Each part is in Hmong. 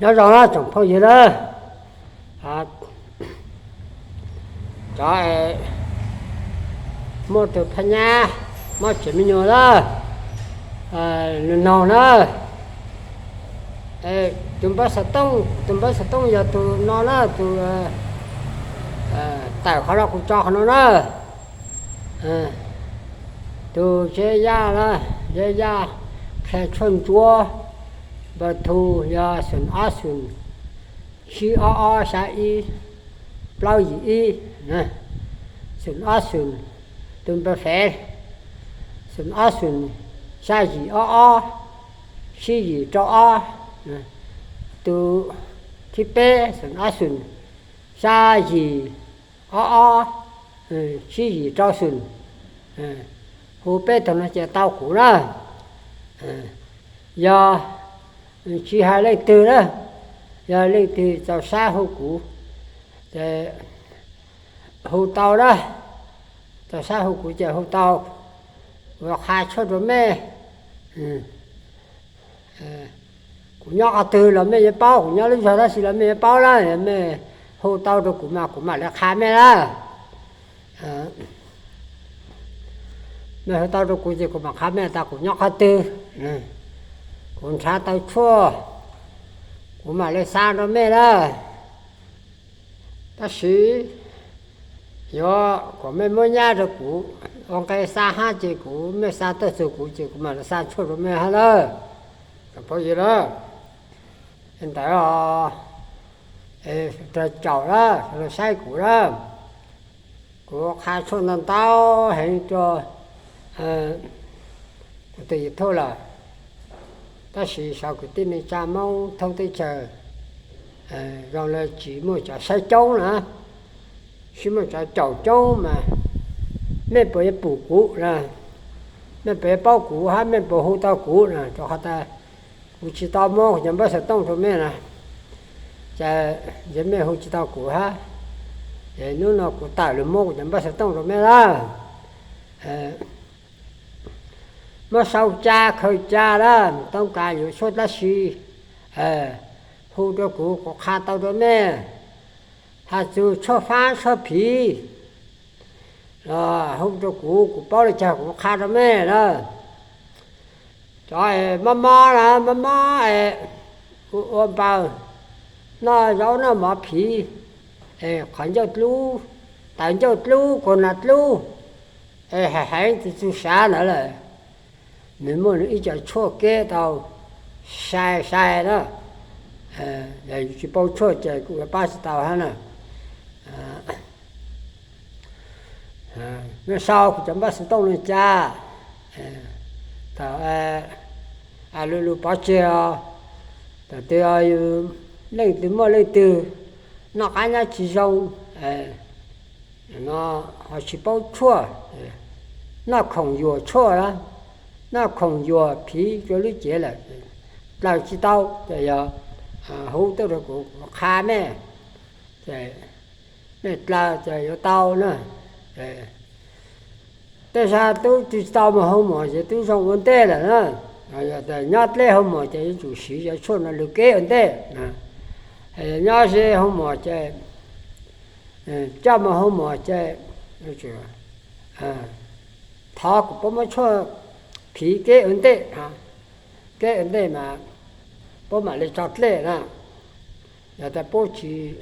Nyob zoo na tsoom phooj ywg na, cov muaj tus phab nyab mob tsev me nyuam na, nws noog na, tus npawb xov tooj, tus npawb xov tooj yog tus no na, tus tawm qhov no kuv tso qhov no na, tus Zeb Yaj na, Zeb Yaj qhia tshuaj ntsuab, npawb thu yog xoom ob xoom, tsib ob ob xya ib, plaub yim ib, xoom ob xoom, tus npawb fev, xoom ob xoom, xya yim ob ob, tsib yim rau ob, tus thib peb xoom ob xoom, xya yim ob ob, tsib yim rau xoom. Hu peb tug no ces tau kuv na. Yog tsis hais leej twg na, yog leej twg txaus sab hu kuv ces hu tau na, txaus sab hu kuv ces hu tau, kuv qha tshuaj rau mej. Kuv nyob qhov twg los mej yuav paub, kuv nyob lub zog tab sis los mej yuav paub na, mej hu tau rau kuv mas kuv mam li qha mej na. Mej hu tau rau kuv ces kuv mam qha mej tas kuv nyob qhov twg, kuv nrhav tau tshuaj, kuv mam li xa rau mej na. Tab sis yuav kom mej muab nyab rau kuv ua nqe xa hab ces kuv, mej xa tuaj txug kuv ces kuv mam li xa tshuaj rau mej hab na. Phooj ywg na, ntawd raws caum na, raws saib kuv na, kuv qha tshuaj ntau ntau heev rau kuv tus YouTube lawm, tab sis xyov kwv tij neej tsa Hmoob thoob teb chaws zoo le tsis muaj cov saib coob na, tsis muaj cov caum coob mas mej puas yuav pum kuv na, mej puas yuav paub kuv hab mej puas hu tau kuv na, rau qhov tas kuv tsis tau muab kuv cov npawb xov tooj rau mej na, ces mej hu tsis tau kuv hab, ces hnub no kuv tawm lug muab kuv cov npawb xov tooj rau mej na. Muab sau ca khaws ca na, toob kas yuav tshuaj tab sis hu rau kuv, kuv qha tau rau mej. Has txug tshuaj faab tshuaj phiv los hu rau kuv, kuv paub le caag kuv qha rau mej na. Cov mob mob na, mob mob ua npaws, noj zaub noj mov phiv, qhov ncauj dlub, taws ncauj dlub, kaus hnav dlub, es heev heev tsis txug sav ntawd lawm, nws muaj nws ib co tshuaj keb tau sai sai na, yog yus tsis paub tshuaj ces kuj yuav pab tsis tau hab na. Mej sau kuv cov npawb xov tooj no ca, thaum lug lug pov tseg os, thaum twg yus leej twg muaj leej twg noj qab nyob tsis zoo, no ho tsis paub tshuaj, noj khoom yuam tshuaj na, noj khoom yuam phiv rua lub cev lawm, dlaws tsis tau ces yog hu tuaj rau kuv, kuv qha mej, ces mej dlaws ces yuav tau na. Tej zag tub tsis tau moog hu mos ces tub zoo ua ntej lawm na. Yog nyob dleb hu mos ces yuav tsum siv cov tshuaj no lug keb ua ntej. Nyob ze hu mos ces coj moog hu mos ces thov kuv puab muab tshuaj phiv keb ua ntej, keb ua ntej mas puab mam li tso dlej na. Yog tas puab tsis,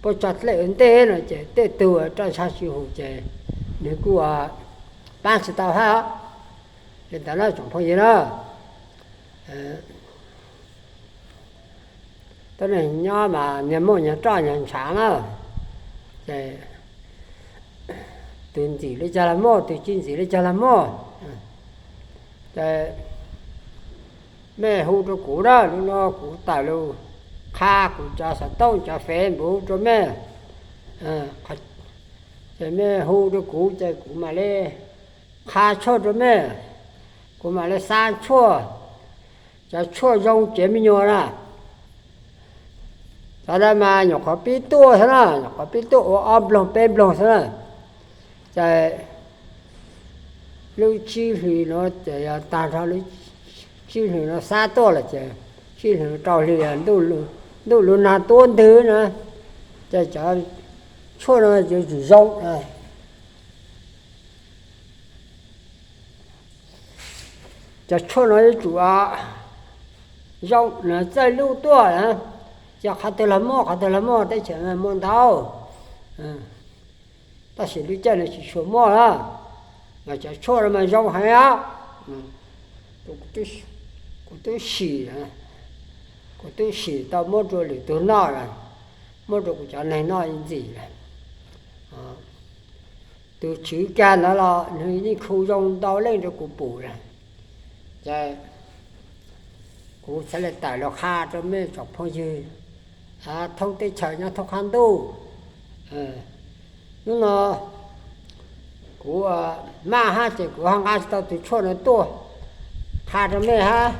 puab tso dlej ua ntej no ces tej tug roj ntsha tsis hum ces nws kuj paab tsis tau hab. Li ntawd na tsoom phooj ywg na, tuab neeg nyob mas nyias muaj nyias roj nyias ntshav na, ces tus ntxim li caag los muaj, tus tsis ntxim li caag los muaj. Ces mej hu rau kuv na, lub no kuv tawm lug qha kuv cov xov tooj cov Facebook rau mej. Ces mej hu rau kuv ces kuv mam li qha tshuaj rau mej, kuv mam li xa tshuaj, cov tshuaj zoo cev me nyuam na. Cov ntawd mas nyuam qhuav pib tuaj xwb na, nyuam qhuav pib tuaj ua ob nploog peb nploog xwb na. Ces lub tsib hlis no ces yog taag nrho lub tsib hlis no xab tuaj lawm ces tij laug rau hli, ntuj lub nag tuab ntwg na, ces cov tshuaj no yuav tsum zoo. Cov tshuaj no yuav tsum zoo na, txawj lub tuaj na. Ces qhov twg los muaj, qhov twg los muaj, teb chaws muaj ntau. Tab sis lub caij no tsis tshua muaj na, mas cov tshuaj no mas zoo heev os. Kuv twb sim, kuv twb sim tau muab rau lwm tus noj lawm, muab rau kuv cov neeg noj ib ntxim lawm. Tus tswv kag ntawd los nws yeej khu zoo ntau leej rau kuv pum lawm. Ces kuv txhad li tawm los qha rau mej tsoom phooj ywg thoob teb chaws nyob thoob qab ntuj. Hnub no kuv maj hab ces kuv ho nqa tsis tau tus tshuaj no tuaj qha rau mej hab.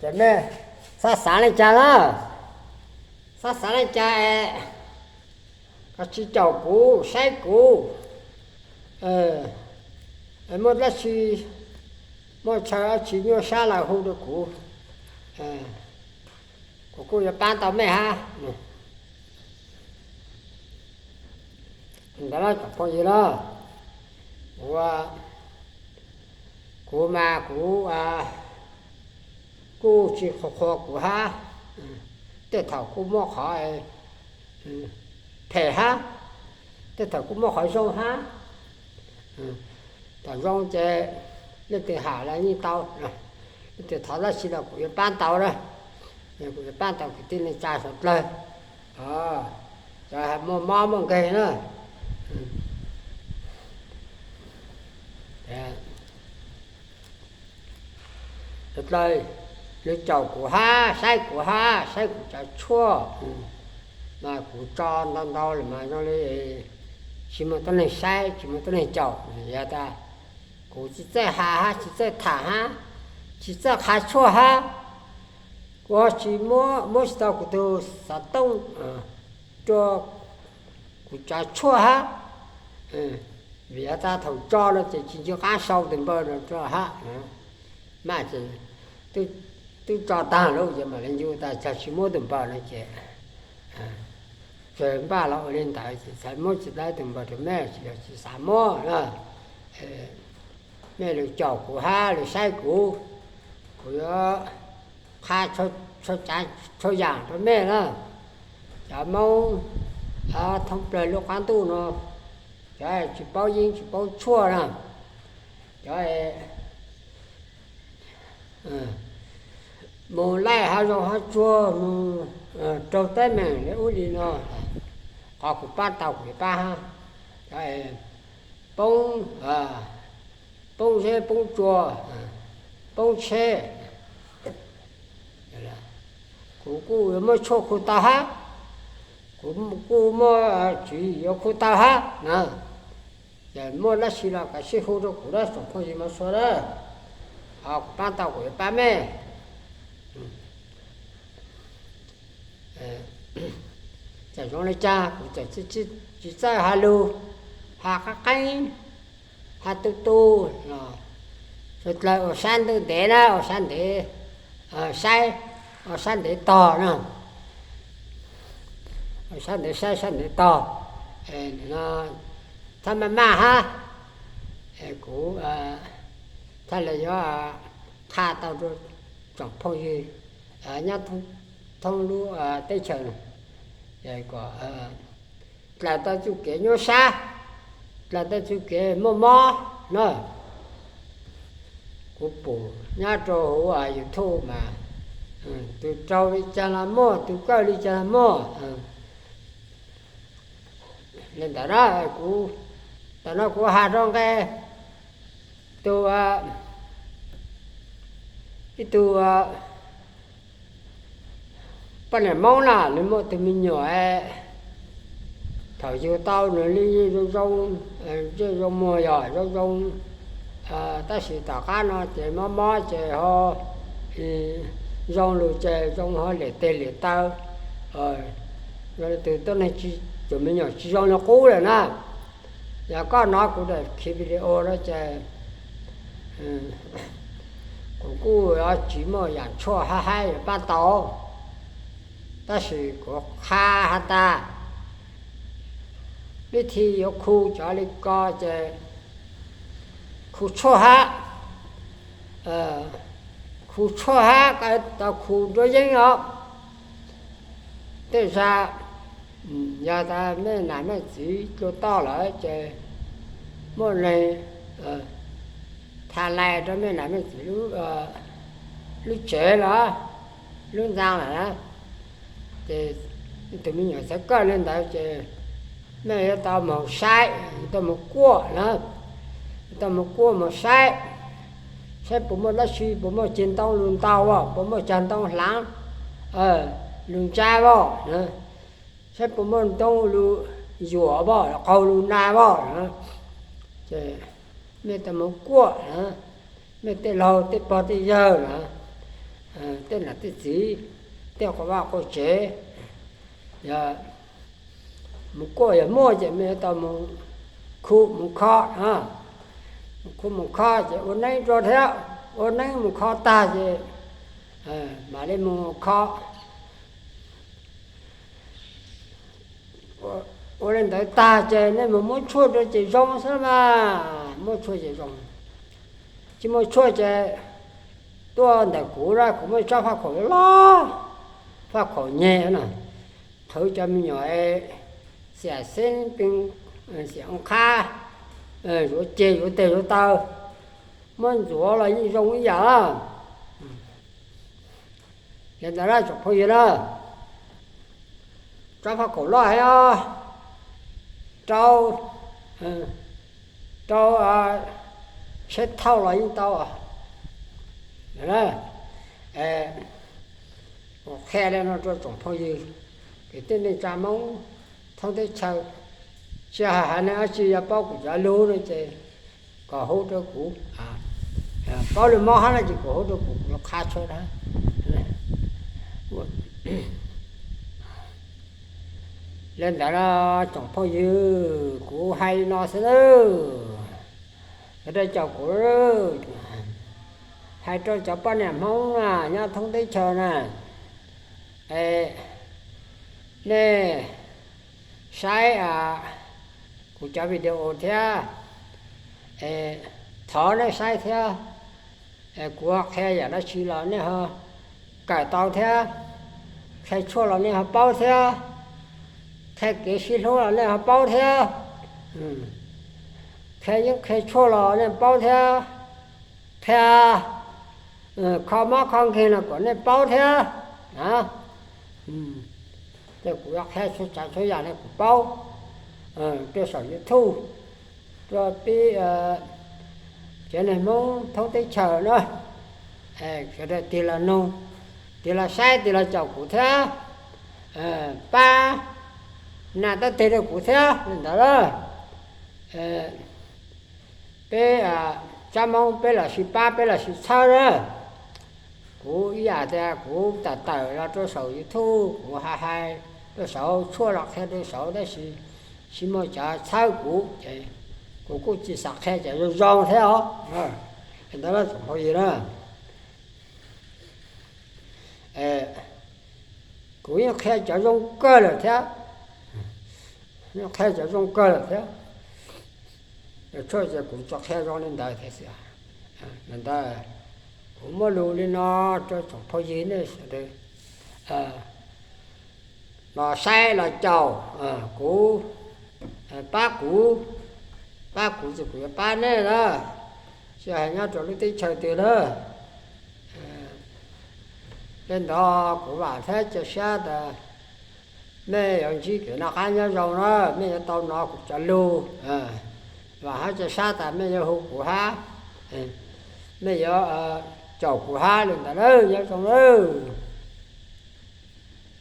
Ces mej xav xav li cas na, xav xav li cas es koj tsis caum kuv saib kuv, muaj dab tsi, muaj chaw dab tsi nyuaj sab los hu rau kuv, kuv kuj yuav pab tau mej hab. Ntawd los tsoom phooj ywg na, kuv, kuv mas kuv kuj tsis qhuas qhuas kuv hab, tej thaum kuj muaj qhov phem hab, tej thaum kuj muaj qhov zoo hab. Thaum zoo ces leej twg ham los yeej tau, leej twg thov dab tsi los kuv yuav pab tau na, kuv yuav pab tau kwv tij neej tsa suav dlawg, cov muaj mob muaj nkeeg na. Suav dlawg, lawv caum kuv hab, saib kuv hab, saib kuv cov tshuaj, mas kuv tso ntau ntau lawm mas zoo li tsis muaj tuab neeg saib, tsis muaj tuab neeg caum. Yog tas kuv tsis txawj has hab, tsis txawj tham hab, tsis txawj qha tshuaj hab, kuv ho tsis muab, muab tsis tau kuv tug xov tooj rua kuv cov tshuaj hab. Vim yog tas thaum tso no ces tsis nco qab sau tus npawb no rua hab. Mas ces twb tso tag lawm ces mam li ncu tas tag tsis muab tus npawb no ces tsuas npaj los ua li ntawd ces txhad muab tsis tau tus npawb rau mej, tsis yog tsis xav muab na. Mej lug caum kuv hab lug saib kuv, kuv yuav qha txhua yaam rau mej na. Cov Moob thoob plawg lub qab ntuj no, cov tsis paub yeeb tsis paub tshuaj na, cov mus laij hab zoo hab tsuag, mus raug teeb meem le ub li no, qhov kuv pab tau kuv yuav pab hab. Cov poob, poob zeb poob tsua, poob tsheb, kuv kuj yuav muab tshuaj khu tau hab, kuv kuj muaj tswv yim yuav khu tau hab na. Ces muaj dab tsi los kav tsij hu rau kuv dab tsoom phooj ywg Moob Suav na, ho kuv pab tau kuv yuav pab mej. Txawm zoo li cas kuv txawm tsis txawj has lug, has qeeb qeeb, has tu tu, suav dlawg ua sab ntuj ntev na, ua sab ntev, saib, ua sab ntev tog na, ua sab ntev saib sab ntev tog, txhaj maj maj hab, kuv txhaj le yuav qha tau rau tsoom phooj ywg nyob thoob lub teb chaws, kom dlaws tau txuj kev nyuaj sab, dlaws tau txuj kev muaj mob na. Kuv pum nyob rau huv YouTube mas, tus raug li cas los muaj, tus kawj li cas los muaj. Li ntawd na, kuv, tam no kuv has rau nqe tus, ib tug poj niam Moob na, nws muaj tus me nyuam, Thaum yug tau nws li zoo zoo, zej zoo muag yog zoo zoo, tab sis tom qab no ces mob mob ces ho zoo lug ces zoo ho liam teg liam taw. Zoo li tus tuab neeg, tus me nyuam tsis zoo li qub lawm na. Yog koj hnov kuv daim khi video no ces kuv kuj tsis muaj yam tshuaj hab haib yuav pab tau, tab sis kuv qha has tas vib thi yuav khu cov li ko ces khu tshuaj hab, khu tshuaj hab, koj tau khu nruab yeeb os. Tej zag yog tas mej nam mej txiv dlua toj lawm ces muaj neeg tha lais rau mej nam mej txiv lub tsev los lub ntxa lawm na, ces tus me nyuam txawv kawg li ntawd ces mej yuav tau moog saib, yuav tau moog kuaj na, yuav tau moog kuaj moog saib, saib puas muaj dab tsi, puas muaj ceg ntoo lug ntaus, puas muaj cag ntoo hlaav lug ntsa as, saib puas muaj ntoo lug yuam as, qaug lug na as. Ces mej tau moog kuaj na, mej tej laug tej pog tej yawg na, tej nam tej txiv, tej quas vaj quas tsev, yog moog kuaj yog muaj ces mej yuav tau moog khu moog kho, moog khu moog kho ces ua neeb rua thiab, ua neeb moog kho tag ces mam li moog kho. Ua li ntawd tag ces nej moog muab tshuaj rua ces zoo xwb mas, muab tshuaj ces zoo. Tsis muaj tshuaj ces tuaj ntawm kuv na, kuv muaj tsob faj khaum loj, faj khaum nyeg na, qhwv cov me nyuam xiam xeeb pee, xiam oo qhab, yuav ceg yuav teg yuav taw, muab ntxuav los yeej zoo ib yam. Li ntawd na tsoom phooj ywg na, tsob faj khaum loj heev os, rau, rau tsheb thauj los yeej tau. Kuv qhia li no rua tsoom phooj ywg kwv tij neej tsa Hmoob thoob teb chaws, tsis hais haiv neeg dab tsi yog paub kuv cov lug no ces kom hu rau kuv, paub lug mob hab no ces kom hu rau kuv, kuv yuav qha tshua dab. Li ntawd na tsoom phooj ywg, kuv hais li no xwb nawb. Sawv daws caum kuv, hais rau cov poj niam Hmoob na nyob thoob teb chaws na, nej saib kuv cov video thiab, thov nej saib thiab. Kuv qhia yam dab tsi los nej ho kawm tau thiab, qhia tshuaj los nej ho paub thiab, qhia kev sib hlub los nej ho paub thiab, qhia yeeb qhia tshuaj los nej paub thiab, qhia kho mob kho nkeeg los kom nej paub thiab. Ces kuv yuav qhia txhua tsav txhua yam li kuv paub rau saum YouTube, rau peb cov neeg Hmoob thoob teb chaws na. Sawv daws tig los noog, tig los saib, tig los caum kuv thiab, pab nas tab teg rau kuv thiab li ntawd. Peb tsob Hmoob peb los sib pab peb los sib txhawb na. Kuv ib yam tias kuv tawm tawm los rau saum YouTube kuv hais hais rau saud, tshuaj los qhia rau saud, tab sis tsis muaj cov txhawb kuv ces kuv kuj tsis xav qhia cov zoo zoo thiab os. Li ntawd tsoom phooj ywg na, kuv yeej qhia cov zoo kawg lawm thiab, yeej qhia cov zoo kawg lawm thiab. Tshuaj ces kuv tsuas qhia zoo li ntawd thiab xwb. Li ntawd, kuv muaj lus li no rau tsoom phooj ywg nej sawv daws los saib los caum kuv, pab kuv, pab kuv ces kuv yuav pab nej na, tsis hais nyob rau lub teb chaws twg na. Li ntawd kuv vam thiab cia siab tas mej yuav ntsib kev noj qab nyob zoo na, mej yuav tau hnov kuv cov lug, vam hab cia siab tas mej yuav hu kuv hab, mej yuav caum kuv hab li ntawd na, nyob zoo na.